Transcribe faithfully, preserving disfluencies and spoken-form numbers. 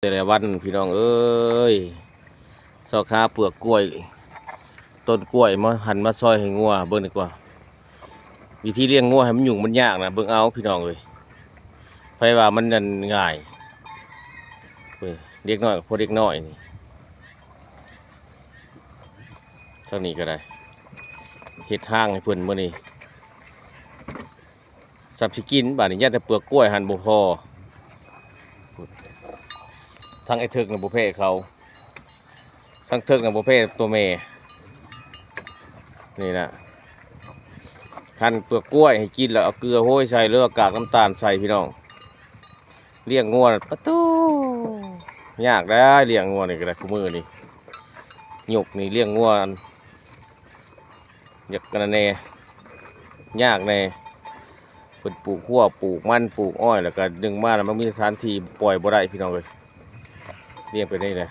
แต่ละวันพี่น้องเอ้ย ซอกหาเปลือกกล้วย ต้นกล้วยมาหั่นมาซอยให้งัวเบิ่งดีกว่า วิธีเลี้ยงงัวให้มันยุ่งมันยากนะ เบิ่งเอาพี่น้องเอ้ย ไผว่ามันนั่นง่าย เอ้ย เด็กน้อยกับพวกเด็กน้อยนี่ ทางนี้ก็ได้ เฮ็ดห้างให้เพิ่นมื้อนี้ สับสิกิน บาดนี้ย่านแต่เปลือกกล้วยหั่นบ่พอ ทั้งไอ้เถิกน่ะบ่แพ้เขา ทั้งเถิกน่ะบ่แพ้ตัวแม่ นี่นะ หั่นเปลือกกล้วยให้กินแล้วเอาเกลือโห้ยใส่ หรือเอากากน้ำตาลใส่พี่น้อง เลี้ยงงัวน่ะ ปะตู้ ยากได้เลี้ยงงัวนี่ก็ได้ คู่มื้อนี่ ยกนี่เลี้ยงงัว อยากกันแน่ ยากแน่ เพิ่นปลูกฮั้ว ปลูกมัน ปลูกอ้อย แล้วก็ดึงมาแล้วมันมีสถานที่ปล่อยบ่ได้พี่น้องเอ้ย เลี้ยงไปได้เลย